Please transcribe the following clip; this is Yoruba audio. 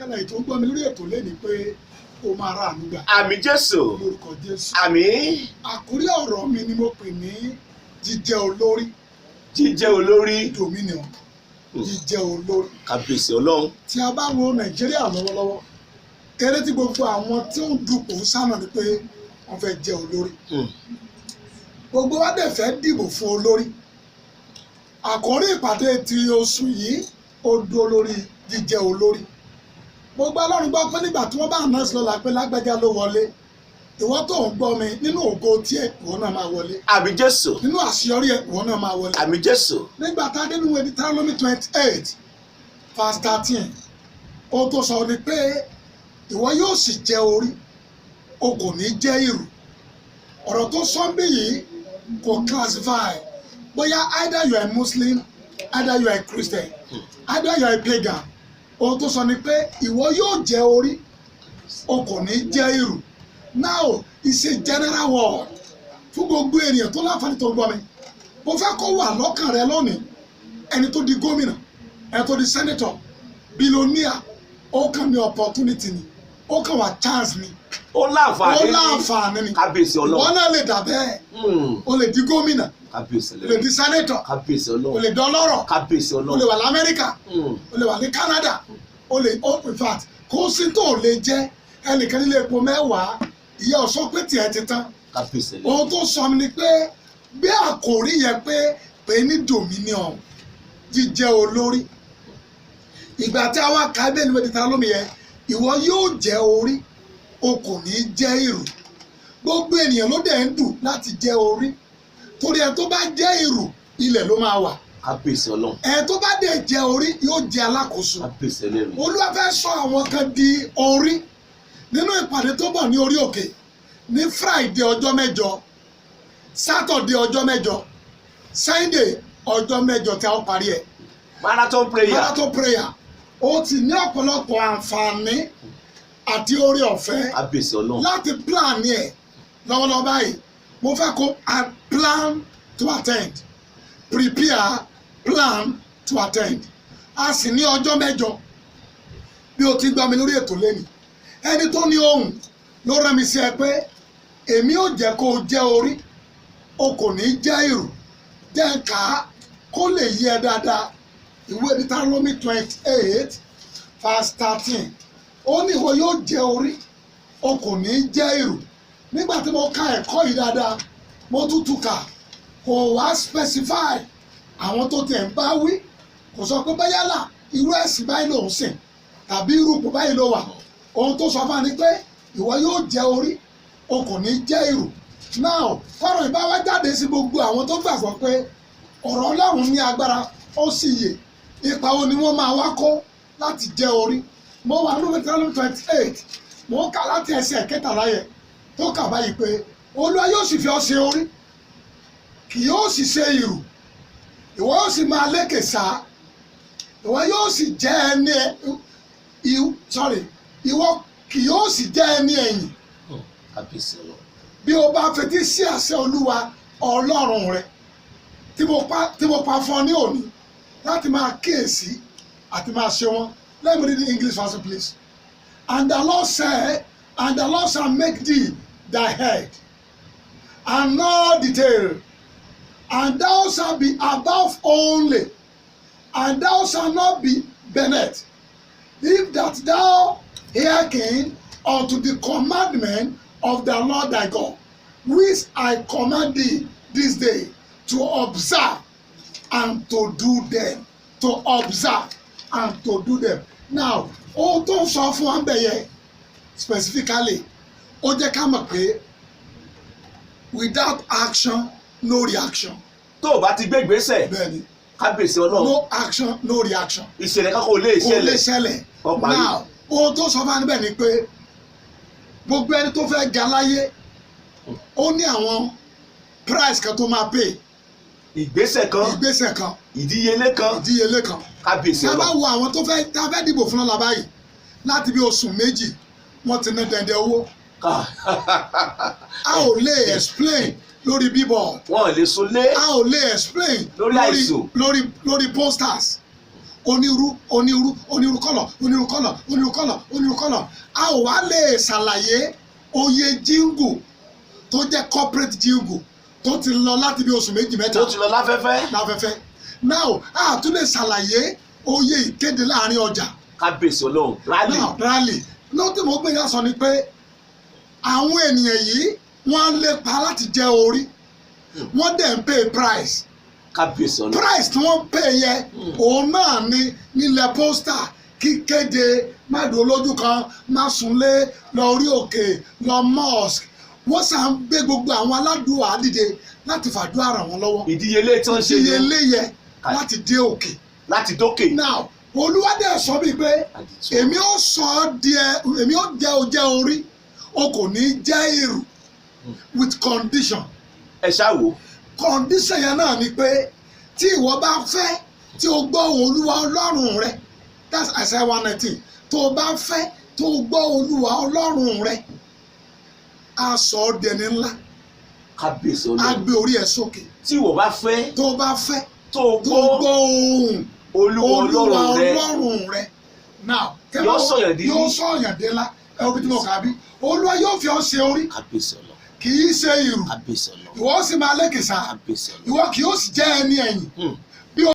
Yálà ètò ń gbọ́ mi lórí ètò lẹ́ni pé o máa ra àánú gbà. Àmín Jésù. Lórúkọ Jésù. Àmín. Àkórí ọ̀rọ̀ mi ni mo pè ní jíjẹ́ olórí. Jíjẹ́ olórí. Dominion. Jíjẹ́ olórí. Kábíyèsí Ọlọ́run. Tí a bá wo Nàìjíríà lọ́wọ́lọ́wọ́, eré tí gbogbo àwọn tí ó ń dupò ń sánà ni pé wọ́n fẹ́ jẹ́ olórí. Gbogbo wa dẹ̀ fẹ́ dìbò fún olórí. Àkórí ìpàdé ti oṣù yìí, ó dúró lórí jíjẹ́ olórí. Mo gbọ́ Ọlọ́run gbọ́ pé nígbà tí wọ́n bá announce lọ́la pé lágbájá ló wọlé, ìwọ tó ń gbọ́ mi, nínú ògo tiẹ̀, ìwọ náà máa wọlé. Àmín Jésù. Nínú àṣeyọrí ẹ̀, ìwọ náà máa wọlé. Àmín Jésù. Nígbà tá a dé nínú Deuteronomy 28 verse 13, ohun tó sọ ni pé ìwọ yóò sì jẹ́ orí, o kò ní jẹ́ ìrù. Ọ̀rọ̀ tó sọ ń bí yìí kò classify bóyá either you are a Muslim, either you are a Christian, either you are a pagan. Ohun tó sọ ni pé ìwọ yóò jẹ́ orí, o kò ní jẹ́ ìrù. Now, it's a general word fún gbogbo ènìyàn tó láǹfààní tó ń gbọ́ mi. Mo fẹ́ kó wà lọ́kàn rẹ lónìí, ẹni tó di gómìnà, ẹni tó di senator, billionaire, ó kàn ní opportunity ni, ó kàn wá chance ni. Ó láǹfààní. Ó láǹfààní ni. Kábíyèsí Ìwọ Ọlọ́run. náà lè dà bẹ́ẹ̀. O lè di gómìnà, Kábíyèsí o lè Ọlọ́run. di senator, Kábíyèsí o Ọlọ́run. lè dọlọ́rọ̀, Kábíyèsí o lè Ọlọ́run. wà lamẹ́ríkà, o lè wà ní Canada, o lè o in fact, kó sí tó o lè jẹ́ ẹnìkan nílé epo mẹ́wàá, ìyá ọ̀sọ́ pé tiẹ̀ ti tán. Kábíyèsí Ọlọ́run. Ohun tó sọ mi ni pé gbé àkòrí yẹn pé ní dominion, jíjẹ́ olórí. Ìgbà tí a wá ka ẹbí ẹni Deuteronomy yẹn, ìwọ yóò jẹ́ orí, o kò ní jẹ́ ìrù. Gbogbo ènìyàn ló dẹ̀ ń dùn láti jẹ́ orí, torí ẹ tó bá jẹ́ ìrù, ilẹ̀ ló máa wà. Kábíyèsí Ọlọ́run. Ẹ tó bá dẹ̀ jẹ́ orí, yóò jẹ́ alákòóso. Kábíyèsí Ọlọ́run. Olúwa fẹ́ sọ àwọn kan di orí nínú ìpàdé tó bọ̀ ní orí òkè ní Friday ọjọ́ 8, Saturday ọjọ́ 8, Sunday ọjọ́ 8 tí a ó parí ẹ̀. Marathon prayer. Marathon prayer. Ó ti ní ọ̀pọ̀lọpọ̀ àǹfààní àti oore ọ̀fẹ́ Kábíyèsí Ọlọ́run. láti plan ẹ̀ lọ́wọ́lọ́wọ́ báyìí. Mo fẹ́ kó a plan to attend, prepare, plan to attend. A sì ní ọjọ́ 8 bí o ti gbọ́ mi lórí ètò lẹ́nu. Ẹni tó ní ohùn ló rán mi sí ẹ pé èmi ò jẹ́ kó o jẹ́ orí, o kò ní jẹ́ ìrù. Jẹ́ ń kà á kó lè yé ẹ dáadáa. Ìwé Deuteronomy 28 verse 13, ó ní ìwọ yóò jẹ́ orí, o kò ní jẹ́ ìrù. Nígbà tí mo ka ẹ̀kọ́ yìí dáadáa, mo tún tún kà, kò wá specify àwọn tó tiẹ̀ ń bá wí. Kò sọ pé báyálà irú ẹ̀sìn báyìí lòún sìn tàbí irú ipò báyìí ló wà. Ohun tó sọ fún wa ni pé ìwọ yóò jẹ́ orí, o kò ní jẹ́ ìrù. Now, fọ́rọ̀ ìbá wa jáde sí gbogbo àwọn tó gbàgbọ́ pé ọ̀rọ̀ Ọlọ́run ní agbára, ó sì yè, ipa wo ni wọ́n máa wá kó láti jẹ́ orí? Mo wà nínú Deuteronomy 28, mo ń kà láti ẹsẹ̀ 13 yẹn tó kà báyìí pé Olúwa yóò sì fi ọ́ ṣe orí, kì yóò sì ṣe ìrù. Ìwọ yóò sì máa lékè sá, ìwọ yóò sì jẹ́ ẹni sorry, ìwọ kì yóò sì jẹ́ ẹni ẹ̀yìn Kábíyèsí Ọlọ́run. bí o bá fetí sí àṣẹ Olúwa Ọlọ́run rẹ tí mo pa fún ọ ní òní láti máa kíyèsí àti máa ṣe wọn. Let me read the English version, please. And the Lord said, and the Lord shall make thee thy head and not the tail, and thou shalt be above only, and thou shalt not be beneath, if that thou hearken unto the commandment of the Lord thy God, which I command thee this day to observe and to do them. To observe and to do them. Now, ohun tó ń sọ fún wa ń bẹ̀ yẹ specifically, ó jẹ́ ká mọ̀ pé without action, no reaction. Tó o bá ti gbé ìgbésẹ̀. Bẹ́ẹ̀ni. Kábíyèsí Ọlọ́run. No action, no reaction. Ìṣẹ̀lẹ̀ kankan ò lè Kò lè ṣẹlẹ̀. ṣẹlẹ̀. Ó parí. Now, ohun tó sọ fún wa níbẹ̀ ni pé gbogbo ẹni tó fẹ́ ga láyé, ó ní àwọn price kan tó máa pay. Ìgbésẹ̀ kan. Ìgbésẹ̀ kan. Ìdíyelé kan. Ìdíyelé kan. Kábíyèsí Tá a bá Ọlọ́run. wo àwọn tó fẹ́ tá a fẹ́ dìbò fún lọ́la báyìí, láti bí oṣù 2, wọ́n ti ná dẹ̀ndẹ̀ owó. A ò lè explain lórí billboard. Wọn ò lè sunlé. A ò lè explain Lórí àìsùn. lórí posters. Onírú onírú onírú colour, onírú colour, onírú colour, onírú colour. A ò wá lè ṣàlàyé oye jingle tó jẹ́ corporate jingle tó ti lọ láti bí oṣù 2, 3 Tó ti lọ láfẹ́fẹ́. láfẹ́fẹ́. Now, a tún lè ṣàlàyé oye ìkéde láàrin ọjà. Kábíyèsí Ọlọ́run, rally. Now, rally ló tí mo gbé yà sọ ni pé àwọn ènìyàn yìí, wọ́n ń lépa láti jẹ́ orí, wọ́n dẹ̀ ń pay price. Kábíyèsí Ọlọ́run. Price tí wọ́n pay yẹ, òun náà ni nílẹ̀ poster kíkéde, má dúró lójú kan, má súnlé, lọ orí òkè, lọ mosque. Wọ́n sà ń gbé gbogbo àwọn aládùúgbò dìde láti fàdúrà ràn wọ́n lọ́wọ́. Ìdíyelé tó ń ṣe ni Ìdíyelé yẹ láti dé òkè. Láti dókè. Now, Olúwa dẹ̀ sọ bíi pé Àdìtú. èmi ó sọ ọ́ di ẹ, èmi ó jẹ́ o jẹ́ orí, o kò ní jẹ́ èrò, with condition. Ẹ ṣáà wò. Condition yẹn náà ni pé tí ìwọ bá fẹ́ tí o gbọ́ Olúwa Ọlọ́run rẹ, that's Isaiah 119, tó o bá fẹ́ tó o gbọ́ Olúwa Ọlọ́run rẹ, á sọ ọ́ dẹni ńlá. Kábíyèsí Á Ọlọ́run. gbé orí ẹ sókè. Tí ìwọ bá fẹ́ Tó o bá fẹ́ tó o tó o gbọ́ gbọ́ ohùn Olúwa Olúwa Ọlọ́run rẹ, Ọlọ́run rẹ. Now, Yóò sọ̀yàn di yóò sọ̀yàn dé ńlá. Ẹ wo bí tí mo kà á bí: Olúwa yóò fi ọ́ ṣe orí, Kábíyèsí Ọlọ́run. kì í ṣe ìrù. Kábíyèsí Ọlọ́run. Ìwọ sì máa lékè sá. Kábíyèsí Ọlọ́run. Ìwọ kì yóò sì jẹ́ ẹni ẹ̀yìn.